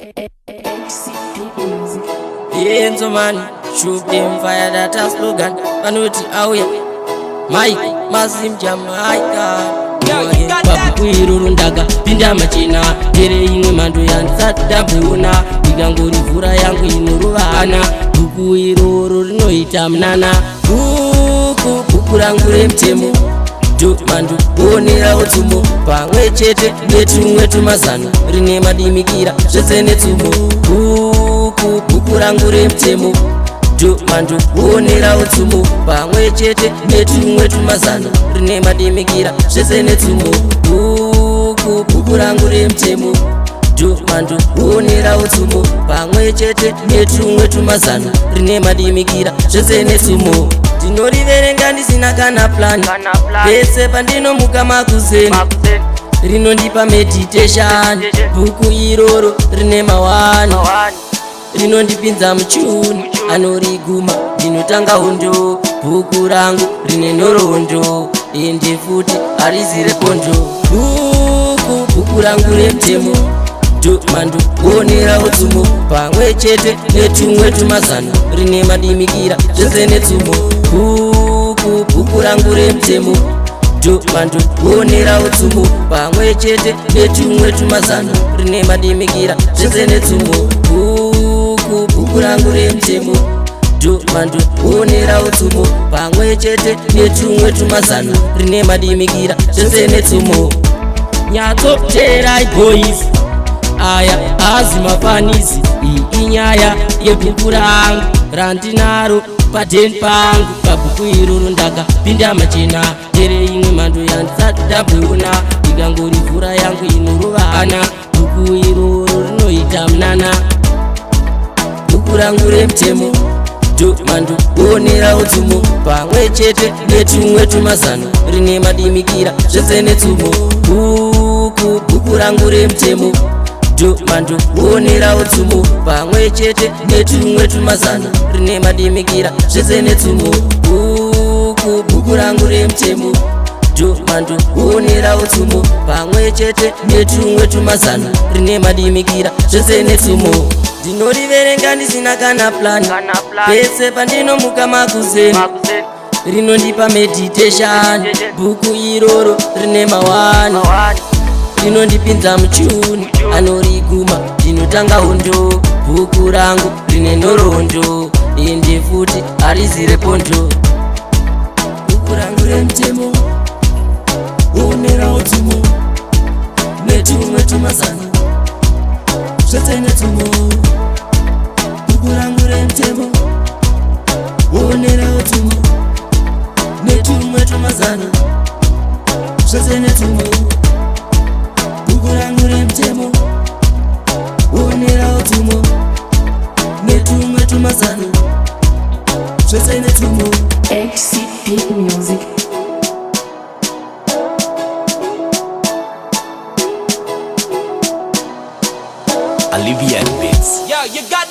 HCP Music. Enzo man, shoot them fire that a slogan. Vanoti auya Mike Masim Jamaica. Pabhuku iroro ndakapinda machena, ndere imwe mhando yandisati ndamboona. Ndikangori mvura yangu inorovana, bhuku iroro rinoita munana. Bhuku, bhuku rangu remutemo, mando onerawo tsumo pamwe chete netumwe tumazano, rine madimikira zvese netsumo. Bhuku, bhuku rangu remutemo, mando onerawo tsumo pamwe chete netumwe tumazano, rine madimikira zvese netsumo. Bhuku, bhuku rangu remutemo, mando onerawo tsumo pamwe chete netumwe tumazano, rine madimikira zvese netsumo. Ndinoriverenga ndisina kana plan, pese pandinomuka makuseni rinondipa meditation. Bhuku iroro rine mawani, rinondipinza muchuni, anoriguma ndinotanga hondo. Bhuku rangu rine nhoroondo, ende futi harizi repondo. Bhuku, bhuku rangu remutemo, mando onerawo tsumo pamwe chete netumwe tumazano, rine madimikira zvese netsumo. Bhuku, bhuku rangu remutemo, mando onerawo tsumo pamwe chete netumwe tumazano, rine madimikira zvese netsumo. Bhuku, bhuku rangu remutemo, mando onerawo tsumo pamwe chete netumwe tumazano, rine madimikira zvese netsumo. Nyatsoteerai boys, aya hazi mafanisi, iyi inyaya yebhuku rangu randinaro padeni pangu. Pabhuku iroro ndakapinda machena, ndere imwe mhando yandisati ndamboona. Ndikangori mvura yangu inorovana, bhuku iroro rinoita munana. Bhuku rangu remutemo, mando onerawo tsumo pamwe chete netumwe tumazano, rine madimikira zvese netsumo. Bhuku, bhuku rangu remutemo, mando onerawo tsumo pamwe chete netumwe tumazano, rine madimikira zvese netsumo. Bhuku, bhuku rangu remutemo, mando onerawo tsumo pamwe chete netumwe tumazano, rine madimikira zvese netsumo. Ndinoriverenga ndisina kana plan, pese pandinomuka makuseni rinondipa meditation. Bhuku iroro rine mawani, rinondipinza muchuni, anoriguma ndinotanga hondo. Bhuku rangu rine nhoroondo, ende futi harizi repondo. Bhuku rangu remutemo, onerawo tsumo netumwe tumazano, zvese netsumo. Bhuku rangu remutemo, onerawo tsumo netumwe tumazano, zvese netsumo. Bhuku rangu remutemo, onerawo tsumo netumwe tumazano, zvese netsumo. HCP Music. Olivier Beats. Yo, you got